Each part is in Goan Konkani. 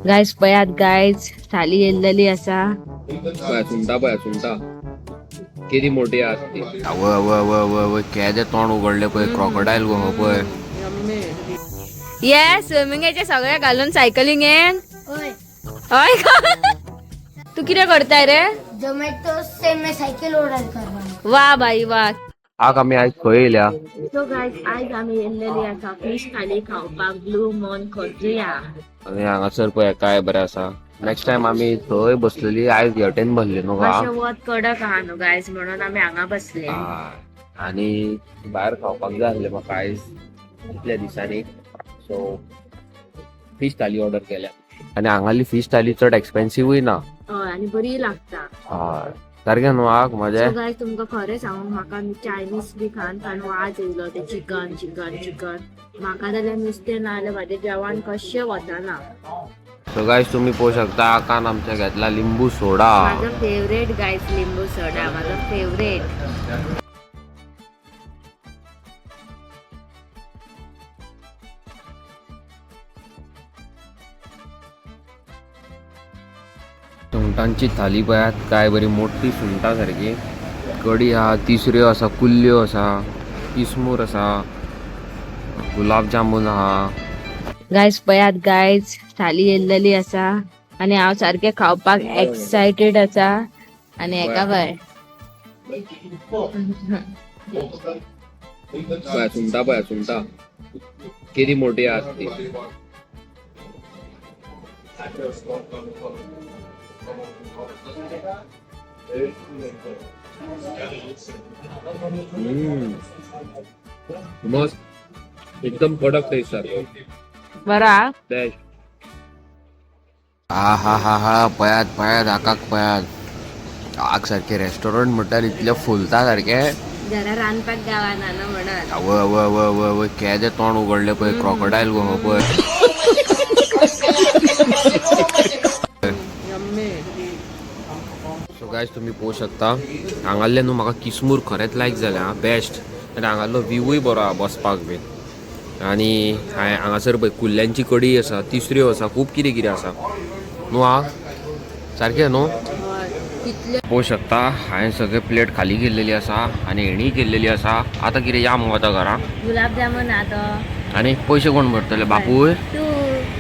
गायज पळयात गायज थाली येयल्लेली आसा. पळय सुंगटां, पळय सुंगटां किती मोठी आसा ती. आवय आवय आवय आवय आवय, केदे तोंड उगडले पळय, क्रोकोडायल गो हो पळय. ये स्विमिंगाचे सगळे घालून सायकलिंगेन. होय. हय का? तू कितें करताय रे? जोमैटो से मैं साइकिल ऑर्डर कर रहा हूँ. वा बाई वा. आग आमी आयज खंय येयल्या? सो गायज, आयज आमी येयल्लेली आसा फिश थाली खावपाक ब्लू मून खोर्जुया. आनी हांगासर पळय काय बरें आसा. नेक्स्ट टायम आमी थंय बसलेली, आयज हेवटेन भरले न्हू गा. मातशें वत कडक आहा न्हू गायज, म्हणून आमी हांगा बसले. हय. आनी भायर खावपाक जाय आसलें म्हाका आयज इतल्या दिसांनी, सो फिश थाली ऑर्डर केल्या. आनी हांगाली फिश थाली चड एक्सपेन्सिवूय ना. हय, आनी बरी लागता. हय, सारकें न्हू आग मजा. सो गायज, तुमकां खरें सांगू, म्हाका चायनीज बी खावन खावन वाज येयलो. ते चिकन चिकन चिकन, म्हाका जाल्यार नुस्तें ना जाल्यार म्हाजें जेवण कशें वचना. सो गायज, तुम्ही पोवू शकता, आकान आमच्या घेतला लिंबू सोडा. माझो फेवरेट गायज, लिंबू सोडा माझो फेवरेट. सुंगटांची थाली पळयात काय बरी मोठी सुंगटां सारकी. कडी आहा, तिसऱ्यो आसा, कुल्ल्यो आसा, किसमूर आसा, गुलाब जामून आहा. गायज पळयात गायज, थाली येयल्लेली आसा आनी हांव सारकें खावपाक एक्सायटेड आसा. आनी हेका पळय. पळय सुंगटां, पळय सुंगटां किती मोठी आसा ती. मस्त, एकदम कडक टेस्ट सारको. बरो हा. बेस्ट. हा हा हा हा, पळयात पळयात, आकाक पळयात. आग सारकें रेस्टॉरंट म्हटल्यार इतलें फुलता सारकें. जरा रांदपाक गावना न्हू म्हणून. आवय आवय आवय आवय आवय, केदें तोंड उगडलें पळय, क्रोकोडायल गो हो पळय. सो गायज, तुमी पळोवंक शकता, हांगासरलें न्हू म्हाका किसमूर खरेंच लायक जालें आं, बेस्ट. आनी हांगासरलो व्यूवूय बरो आहा बसपाक बीन. आनी हांवें हांगासर पळय कुल्ल्यांची कडी आसा, तिसऱ्यो आसा, खूब कितें कितें आसा न्हू. आं, सारकें न्हू? कितले. पळोवंक शकता, हांवें सगळे प्लेट खाली केल्लेली आसा आनी हेणीय केल्लेली आसा. आतां कितें, या मुगो आतां घरा. गुलाब जामुन हा तो. आनी पयशे कोण भरतले? बापूय? तू.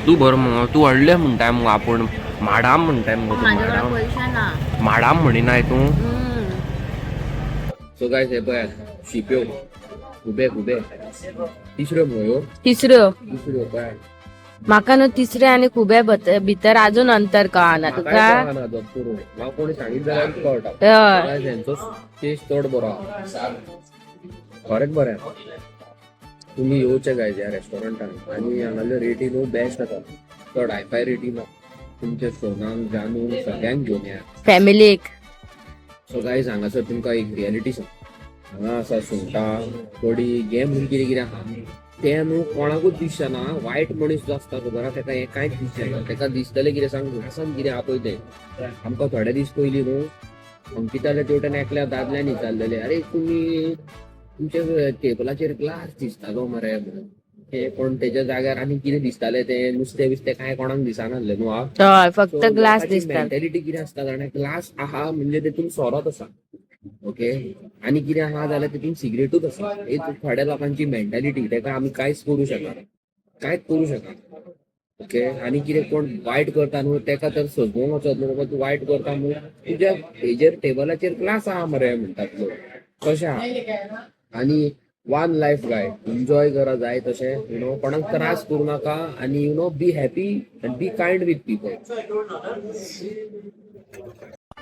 तूं भर मुगो, तूं व्हडलें म्हणटाय मुगो, आपूण माडाम म्हणटाय मुगो तूं. म्हाजे कडेन माडाम. पयशे ना. माडाम म्हणिनाय तूं. सो गायज, हे पळयात शिप्यो, खुबे खुबे तिसऱ्यो मुगो ह्यो. तिसऱ्यो. तिसऱ्यो पळयात. म्हाका न्हू तिसरे आनी खुबे भितर अजून अंतर कळना म्हाकाय तुका. कळना जप करून, म्हाका कोणी सांगित जाल्यार कळटा. हय. गायज, हेंचो टेस्ट चड बरो आहा, खरेंच बरें आहा. तुमी येवचे गायज ह्या रेस्टॉरंटान. आनी हांगासरल्यो रेटी न्हू बेस्ट आसा, चड हायफाय रेटी ना. तुमच्या सोनाक जानून सगळ्यांक घेवन येयात. फॅमिलीक. सो गायज, हांगासर तुमकां एक रियलिटी सांग. हांगा आसा सुंगटां कडी घे म्हणून कितें कितें आहा तें न्हू कोणाकूच दिसचें ना. वायट मनीस जो आसता, खबर आहा, तेका हें कांयच दिसचें ना. तेका दिसतलें कितें सांग, ग्लासान कितें आहा पळय तें. आमकां थोडे दीस पयलीं न्हू अंकिताल्या तेवटेन एकल्या दादल्यान विचारलेलें, अरे तुमी तुमच्या टेबलाचेर ग्लास दिसतालो मरे म्हणून. ते कोण तेच्या जाग्यार आनी कितें दिसतालें तें नुस्तें बिस्तें कांय कोणाक दिसनासलें न्हू हा. हय, फक्त ग्लास दिसता. मेंटॅलिटी कितें आसता जाणा, ग्लास आहा म्हणजे तेतून सोरोच आसा, ओके, आनी कितें आहा जाल्यार तेतून सिगरेटूच आसा. ही थोड्या लोकांची मेंटॅलिटी, तेका आमी कांयच करूं शकना, कांयच करूं शकना, ओके. आनी कितें कोण वायट करता न्हू, तेका तर सजोवंक वचत न्हू बाबा, तूं वायट करता न्हू, तुज्या हेजेर टेबलाचेर ग्लास आहा मरे म्हणटात लोक, कशें आहा. आनी वन लायफ गाय, एन्जॉय करा जाय तशें, you know, कोणाक त्रास करूं नाका आनी you know, be happy and be kind with people.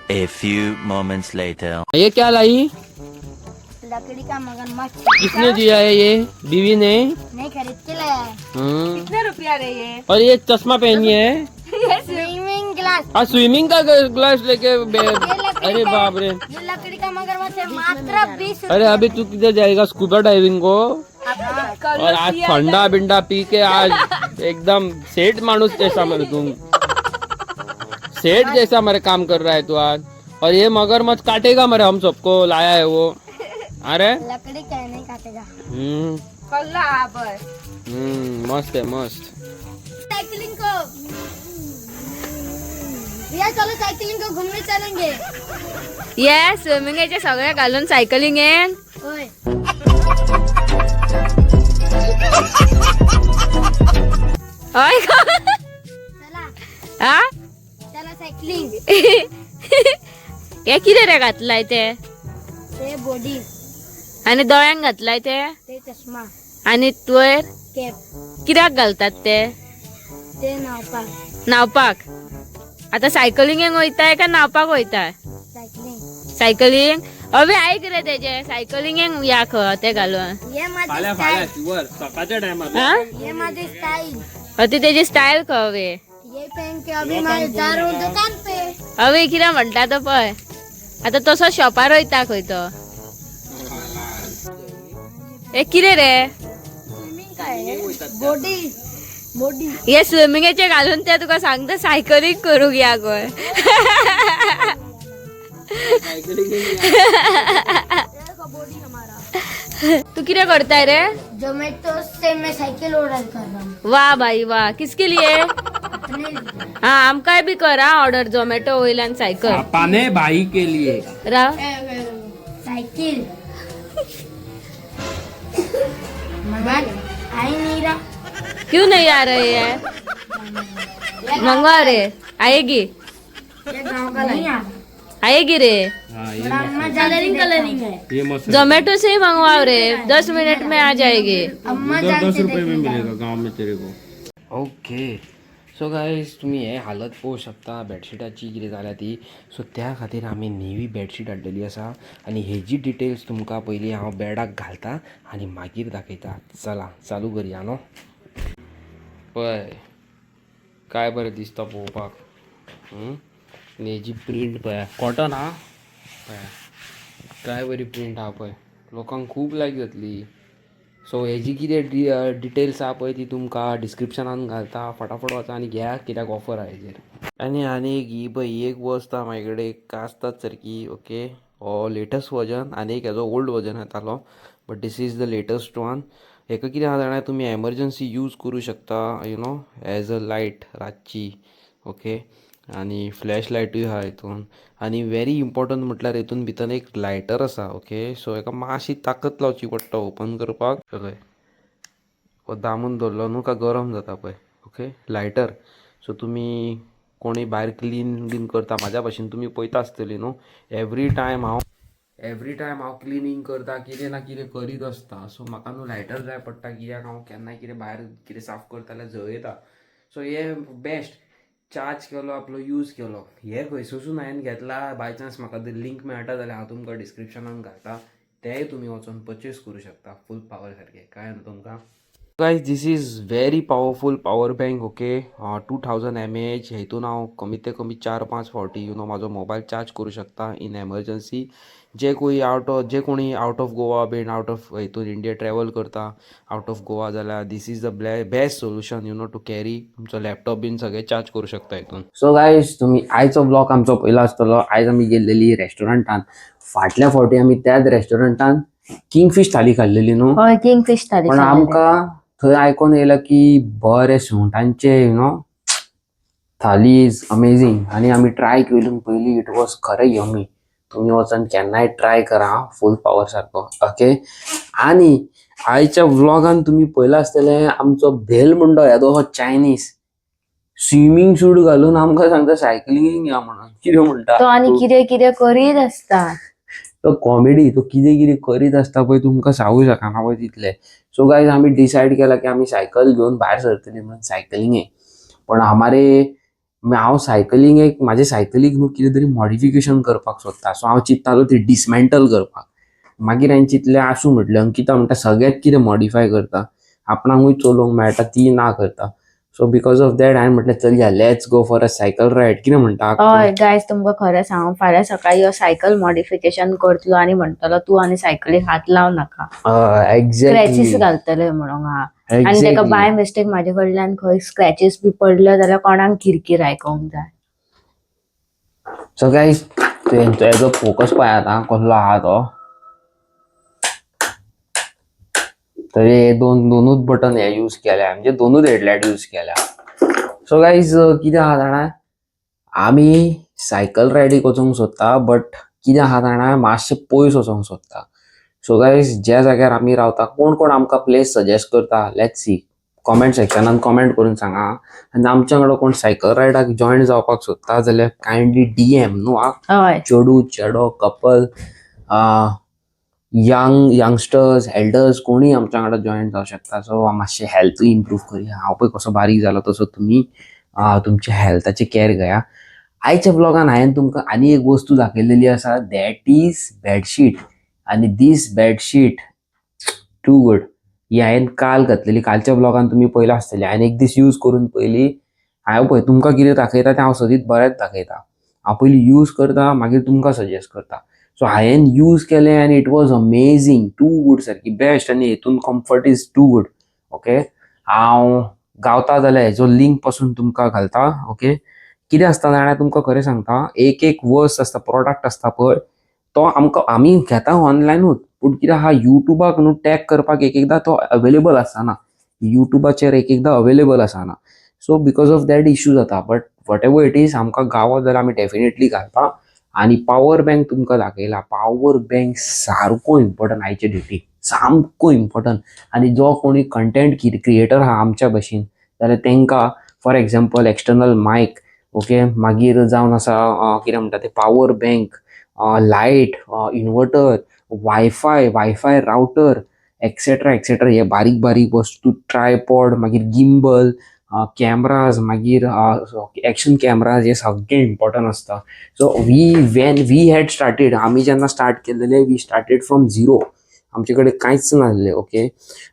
A few moments later. ये क्या लाई? लकड़ी का मगरमच्छ. किसने दिया है ये? बीवी ने? नहीं, खरीद के लाया है. कितने रुपया रे ये? और ये चश्मा पहनी है. Swimming glass. हाँ, स्विमिंग का ग्लास लेके अरे बाप रे. ये लकड़ी का मगरमच्छ है, मात्र 20. अरे, अभी तू किधर जाएगा? स्कूबा डाइविंग को? और आज ठंडा बिंडा पी के आज एकदम सेठ मानुस जैसा मेरे, तुम सेठ जैसा मेरे काम कर रहा है तू आज. और ये मगरमच्छ काटेगा मेरे हम सबको, लाया है वो. अरे. लकड़ी का है, नहीं काटेगा. कसलो हा पळय. हम्म, मस्त है, मस्त. साइकिलिंग को. भैया चलो साइकिलिंग को घूमने चलेंगे। ये स्विमिंगाचे सगळे घालून सायकलिंगेन। ओए। हय। चला। हा। चला सायकलिंग। हे कितें रे घातलाय ते? ते बॉडी। आणि दोळ्यांक घातलाय ते? ते चष्मा। आणि वयर? कॅप। कित्याक घालतात ते? ते न्हावपाक। न्हावपाक। आता सायकलिंगेक वयताय काय न्हावपाक वयताय? सायकलिंग। सायकलिंग। अबे ऐक रे, तेजे सायकलिंगेक या खंय ते घालून। ये माझी फाल्यां स्टाईल। फाल्यां शुअर सकाळच्या टायमार। हा। ये माझी स्टाईल। ती तेजी स्टायल खंय वे? ये पहन के अभी मैं जा रहा हूँ दुकान पे। अवे कितें म्हणटा तो पळय, आता तसो शॉपार वयता खंय तो। हे कितें रे? स्विमिंग का है, बॉडी बॉडी। हे स्विमिंगाचे घालून ते तुका सांगता सायकलिंग करूंक या खंय। बॉडी हमारा। तू कितें करताय रे? जोमेटो से मैं साइकिल ऑर्डर कर रहा हूँ। वा भाई वा, किसके लिए? अपने लिए। हा, आमकांय बी कर हा ऑर्डर झोमॅटो वयल्यान सायकल। पाने भाई के लिए। राव। साइकिल मगर आ ही नहीं रहा। क्यों नहीं आ रही है? मंगवा रे, आएगी। ये गांव का नहीं आ रहा। आएगी रे। हाँ। कलरिंग कलरिंग है। ये मस्त। जोमेटो से ही मंगवाओ रे, 10 मिनट में आ जाएगी। अम्मा उधर जान 10 से रुपये में देखने मिलेगा गांव में तेरे को। ओके, सो गायज, तुमी हे हालत पळोवंक शकता बेडशिटाची कितें जाल्या ती। सो त्या खातीर आमी नेवी बेडशीट हाडलेली आसा आनी हेजी डिटेल्स तुमकां पयलीं हांव बेडाक घालता आनी मागीर दाखयता। चला, चालू करया न्हू। पळय, काय बरें दिसता पळोवपाक। आनी हेजी प्रिंट पळया, कॉटन आहा पळया, काय बरी प्रिंट आहा पळय, लोकांक खूब लायक जातली। सो हेजी कितें डिटेल्स आहा पळय ती तुमकां डिस्क्रिप्शनान घालता, फटाफट वचा आनी घेया कित्याक ऑफर आहा हेजेर। आनी आनी एक ही पळय, ही एक वस्त आहा म्हाजे कडेन कास्ताद सारकी। ओके, हो लेटस्ट वर्जन आनी एक हेजो ओल्ड वर्जन येतालो, but this is the latest one. हेका कितें आहा जाणा, तुमी एमरजन्सी यूज करूं शकता, एज अ लायट रातची। ओके, आनी फ्लॅश लायटूय आहा हितून आनी वेरी इम्पॉर्टंट म्हटल्यार हितून भितर एक लायटर आसा। ओके, सो हेका मातशी ताकत लावची पडटा ओपन करपाक। पळय, हो दामून दवरलो न्हू काय गरम जाता पळय। Okay, lighter. सो तुमी कोणी भायर क्लीन बीन करता म्हाज्या भाशेन, तुमी पळयता आसतली न्हू, एवरी टायम हांव क्लिनींग करता, कितें ना कितें करीत आसता। सो म्हाका न्हू लायटर जाय पडटा कित्याक हांव केन्नाय कितें भायर कितें साफ करता जाल्यार जळयता। सो हे बेस्ट, चार्ज केलो आपलो, यूज केलो। हे खंयसरसून हांवें घेतला, बाय चान्स म्हाका जर लिंक मेळटा जाल्यार हांव तुमकां डिस्क्रिप्शनान घालता, तेय तुमी वचोन परचेस करूं शकता। फूल पावर सारकें काय न्हू तुमकां। Guys, this is very powerful power bank, okay, 2000 mAh. हेतून हांव कमीत ते कमी चार पांच फावटी म्हाजो मोबायल चार्ज करूं शकता इन एमरजन्सी। जे कोणी आवट ऑफ गोवा बीन, आवट ऑफ हितून इंडिया ट्रॅवल करता, आवट ऑफ गोवा जाल्यार this is the best solution to carry. तुमचो लॅपटॉप बीन सगळें चार्ज करूं शकता हितून। सो गायज, तुमी आयचो ब्लॉग आमचो पयलो आसतलो। आयज आमी गेल्लेली रेस्टॉरंटान। फाटल्या फावटी आमी त्याच रेस्टॉरंटान किंगफीश थाली खाल्लेली न्हू? हय, किंग फिश थाली। पण आमकां थंय आयकोन येयलां की बरे सुंगटांचे थाली is amazing आनी आमी ट्राय केली पयली, it was खरें यमी। तुमी वचोन केन्नाय ट्राय करा, फूल पावर सारको। ओके, आनी आयच्या व्लॉगान तुमी पळयलां आसतलें, आमचो भेल मुंडो येदो हो चायनीज स्विमींग सूट घालून आमकां सांगता सायकलिंग या म्हणून। कितें म्हणटा? तो आणि कितें कितें करीत आसता। तो कॉमेडी, तो कितें कितें करीत आसता पळय, तुमकां सांगू शकना पळय तितलें। सो गायज, आमी डिसायड केला की आमी सायकल घेवन भायर सरतली म्हणून सायकलिंगेक। पण हमारे हांव सायकलिंगेक, म्हाजे सायकलीक न्हू कितें तरी मॉडिफिकेशन करपाक सोदता। सो हांव चिंत्तालो ती डिसमेंटल करपाक। मागीर हांवें चिंतलें, आसूं म्हटलें, अंकिता म्हणटा सगळेंच कितें मॉडिफाय करता, आपणाकूय चलोवंक मेळटा ती ना करता। सो because of that हांवें म्हटलें, चल या, let's go for a cycle ride. कितें म्हणटा? हय गायज, तुमकां खरें सांगू, फाल्यां सकाळी हो सायकल मॉडिफिकेशन करतलो आनी म्हणटलो तूं आनी सायकलीक हात लाव नाका, स्क्रॅचीस घालतले म्हणून। हा, आनी तेका बाय मिस्टेक म्हाजे कडल्यान खंय स्क्रॅचीस बी पडले जाल्यार कोणाक किरकीर आयकोंक जाय। सो गायज, तेंचो हेजो फोकस पळयात आं कसलो आहा तो। तरी हे दोन दोनूच बटन हे यूज केल्या, म्हणजे दोनूच हेडलायट यूज केल्या। सो गायज, कितें आहा जाणा, आमी सायकल रायडीक वचोंक सोदता, बट कितें आहा जाणा, मातशें पयस वचोंक सोदता. सो गायज, ज्या जाग्यार आमी रावता, कोण कोण आमकां प्लेस सजेस्ट करता, let's see, comment सेक्शनान कॉमेंट करून सांगा. आनी आमच्या वांगडा कोण सायकल रायडाक जॉयन जावपाक सोदता जाल्यार कायंडली डीएम न्हू आ. चेडू, चेडो, कपल, यंग, यंगस्टर्स, एल्डर्स, कोणूय आमच्या वांगडा जॉयन जावं शकता. सो मातशें हेल्थूय इम्प्रूव करुया. हांव पळय कसो बारीक जालो, तसो तुमी तुमच्या हेल्थाचे कॅर घेया. आयच्या ब्लॉगान हांवें तुमकां आनी एक वस्तू दाखयलेली आसा, that is bedsheet. आनी दीस बेडशीट टू गुड. ही हांवें काल घातलेली. कालच्या ब्लॉगान तुमी पळयला आसतली. हांवें एक दीस यूज करून पयली. हांव पळय तुमकां कितें दाखयता तें हांव सदींच बरेंच दाखयता. हांव पयलीं यूज करता, मागीर तुमकां सजेस्ट करता. सो हांवें यूज केलें आनी it was amazing, too good, सारकी बेस्ट. आनी हेतून comfort is too good, okay. हांव गावता जाल्यार हेजो लिंक पासून तुमकां घालता, ओके. कितें आसता जाणा, तुमकां खरें सांगता, एक एक वस्त आसता, प्रोडक्ट आसता पळय, तो आमकां आमी घेता ऑनलायनूच, पूण कितें आहा, युट्यूबाक न्हू टॅग करपाक एक एकदां तो अवेलेबल आसना. युट्यूबाचेर एक एकदां अवेलेबल आसना, so because of that issue जाता. But whatever it is, आमकां गावत जाल्यार आमी डेफिनेटली घालता. आनी पावर बँक तुमकां दाखयला. पावर बँक सारको इम्पॉर्टंट आयचे डेटीक, सामको इम्पॉर्टंट. आनी जो कोणी कंटेंट क्रिएटर आहा आमच्या भशेन जाल्यार तांकां, for example, external mic, okay, मागीर जावन आसा कितें म्हणटा ते, power bank, light, inverter, WiFi, WiFi router, etcetera etcetera. हे बारीक बारीक वस्तू, ट्रायपॉड, मागीर गिम्बल, कॅमराज, मागीर एक्शन कॅमराज, हे सगळे इम्पॉर्टंट आसता. So we when we had started, आमी जेन्ना स्टार्ट केलेले, we started from zero. आमचे कडेन कांयच नासलें, ओके.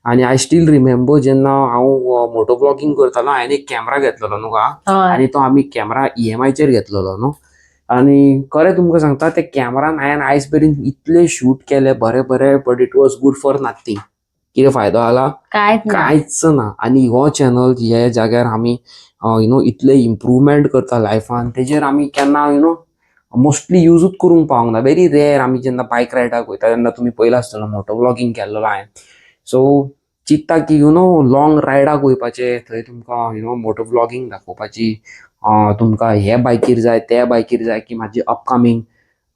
आनी I still remember, जेन्ना हांव मोटो ब्लॉगिंग करतालो, हांवें एक कॅमरा घेतलेलो न्हू गा. आनी तो आमी कॅमरा ईएमआयचेर घेतलेलो न्हू. आनी खरें तुमकां सांगता, त्या कॅमरान हांवें आयज मेरेन इतले शूट केले बरे बरे, but it was good for nothing. कितें फायदो जाला? कांयच ना. कांयच ना. आनी हो चॅनल ह्या जाग्यार आमी you know इतले इम्प्रूवमेंट करता लायफान, तेजेर आमी केन्ना you know mostly युजूच करूंक पावंक ना. Very rare. आमी जेन्ना बायक रायडाक वयता तेन्ना तुमी पयला आसतलो मोटो व्लॉगींग केल्लो हांवें. सो चिंत्ता की you know long रायडाक वयपाचें, थंय तुमकां you know motor vlogging दाखोवपाची. तुमकां हे बायकीर जाय, त्या बायकीर जाय, की म्हाजी अपकमींग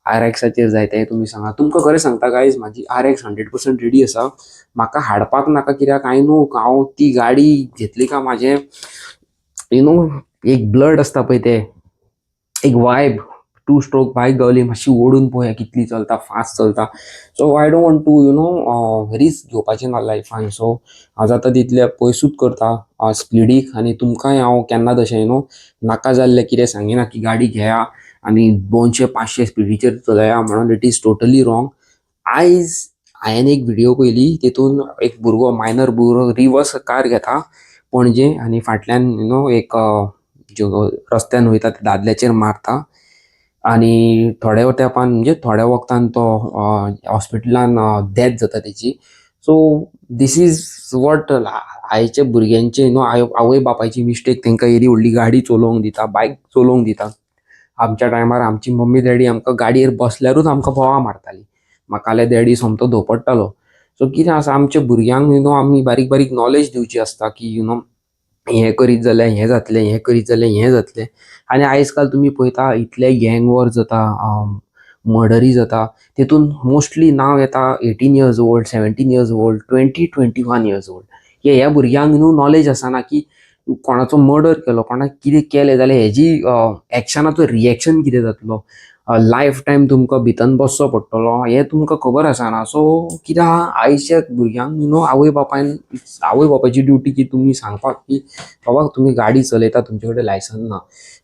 आर एक्साचेर जाय, तें तुमी सांगा. तुमकां खरें सांगता गायज, म्हाजी आर एक्स 100% रेडी आसा. म्हाका हाडपाक नाका, कित्याक I न्हू हांव ती गाडी घेतली काय म्हाजें you know एक ब्लड आसता पळय, तें एक वायब, टू स्ट्रोक बायक गावली, मातशी ओडून पळोवया कितली चलता, फास्ट चलता. So I don't want to risk घेवपाचें ना लायफान. सो हांव जाता तितले पयसूच करता स्पिडीक. आनी तुमकांय हांव केन्ना तशें you know नाका जाल्लें कितें सांगिना की गाडी घेया आनी 200 500 स्पिडीचेर चलया म्हणून. It is totally wrong. आयज हांवें एक व्हिडिओ पळयली, तितून एक भुरगो, मायनर भुरगो, रिवर्स कार घेता पणजे आनी फाटल्यान you know एक जो रस्त्यान वयता त्या दादल्याचेर मारता. आनी थोड्या तेंपान, म्हणजे थोड्या वखदान, तो हॉस्पिटलान डेथ जाता तेची. सो this is what आयच्या भुरग्यांचे you know आवय बापायची मिस्टेक. तांकां येदी व्हडली गाडी चलोवंक दिता, बायक चलोवंक दिता. आमच्या टायमार आमची मम्मी डॅडी आमकां गाडयेर बसल्यारूच आमकां बोवाळ मारताली. म्हाका जाल्यार डॅडी सोमतो धोपडटालो. सो कितें आसा, आमच्या भुरग्यांक you know आमी बारीक बारीक नॉलेज दिवची आसता की you know हें करीत जाल्यार हें जातलें, हें करीत जाल्यार हें जातलें. आनी आयज काल तुमी पळयता, इतले गँग वॉर जाता, मर्डरी जाता, तितून मोस्टली नांव येता 18 years old, 17 years old, 20, 21 years old. ह्या भुरग्यांक न्हू नॉलेज आसना की कोणाचो मर्डर केलो, कोणाक कितें केलें जाल्यार हेजी एक्शनाचो रिएक्शन कितें जातलो, लायफ टायम तुमकां भितन बसचो पडटलो, हें तुमकां खबर आसना. सो कितें आहा, आयच्या भुरग्यांक you know आवय बापायन, आवय बापायची ड्युटी की तुमी सांगपाक की बाबा, तुमी गाडी चलयता, तुमचे कडेन लायसन ना.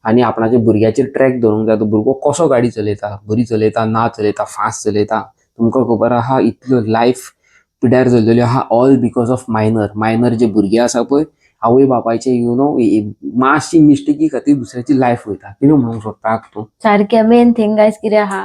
आनी आपणाच्या भुरग्याचेर ट्रॅक दवरूंक जाय, तो भुरगो कसो गाडी चलयता, बरी चलयता, ना चलयता, फास्ट चलयता. तुमकां खबर आहा, इतल्यो लायफ पिड्यार जाल्लेल्यो आहा, all because of minor. Minor जे भुरगे आसा पळय, आवय बापायचे you know मातशी मिस्टेकी खातीर दुसऱ्याची लायफ वयता. कितें म्हणूंक सोदता तूं? सारकें. मेन थिंग गायज कितें आहा,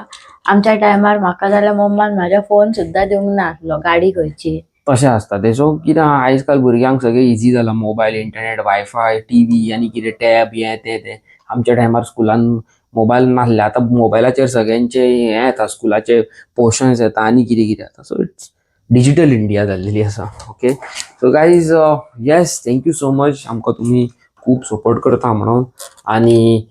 आमच्या टायमार म्हाका जाल्यार मम्मान म्हाज्या फोन सुद्दां दिवंक नासलो गाडी खंयची. तशें आसता तें. सो कितें आहा, आयज काल भुरग्यांक सगळें इजी जालां, मोबायल, इंटरनेट, वायफाय, टीवी आनी कितें टॅब, हें तें तें. आमच्या टायमार स्कुलान मोबायल नासले. आतां मोबायलाचेर सगळ्यांचे हें येता, स्कुलाचे पोर्शन्स येता आनी कितें कितें येता. सो it's digital India जाल्लेली आसा. Okay, so guys, yes, thank you so much, आमकां तुमी खूब सपोर्ट करता म्हणून. आनी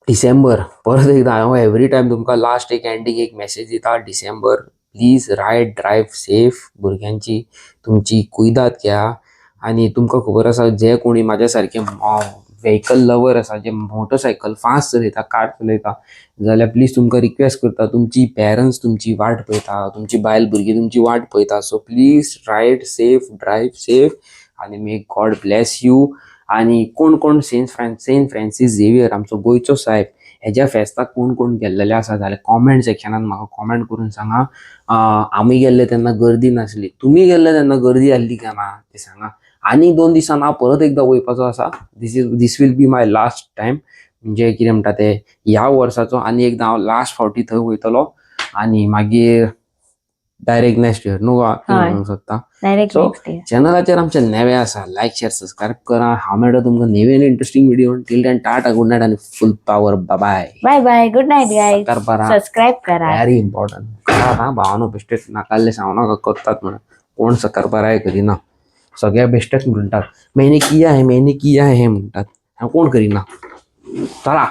डिसेंबर परत एकदा हांव एवरी टायम तुमकां लास्ट एक एंडींग एक मॅसेज दिता. डिसेंबर, प्लीज रायड, ड्रायव्ह सेफ. भुरग्यांची तुमची कुयदाद घेया. आनी तुमकां खबर आसा, जे कोणी म्हाज्या सारके व्हेकल लवर आसा, जे मोटरसायकल फास्ट चलयता, कार चलयता जाल्यार प्लीज तुमकां रिक्वेस्ट करता, तुमची पेरंट्स तुमची वाट पळयता, तुमची बायल भुरगीं तुमची वाट पळयता. So please ride safe, drive safe आनी मे गॉड ब्लेस you. आनी कोण कोण सेंट फ्रांसीस झेवियर, आमचो गोंयचो साहेब, हेज्या फेस्ताक कोण कोण गेल्लेले आसा जाल्यार कॉमेंट सेक्शनान म्हाका कॉमेंट करून सांगा. आमी गेल्ले तेन्ना गर्दी नासली, तुमी गेल्ले तेन्ना गर्दी आहली काय ना ते सांगा. आनी 2 दिसान हांव परत एकदां वयपाचो आसा. This will be my last time, म्हणजे कितें म्हणटा ते, ह्या वर्साचो आनी एकदां हांव लास्ट फावटी थंय वयतलो आनी मागीर डायरेक्ट नेक्स्ट इयर न्हू गो? कितें हय. म्हणूंक सोदता? Direct So, next year. चॅनलाचेर आमचे नवे आसा, लायक, शेअर, सबस्क्रायब करा. हांव मेळटा तुमकां नवीन interesting video. Till then, tata, good night आनी फुल power. Bye. Bye bye, good night guys. Sakkarpara. Subscribe करा. Very important. करा हा भावानो, बेश्टेच नाकाल्ले सांगू नाका करतात म्हणून. कोण सकरपाराय करिना, सगळ्या बेश्टेच म्हणटात, मैंने किया है, मैंने किया है म्हणटात. कोण करिना. चला.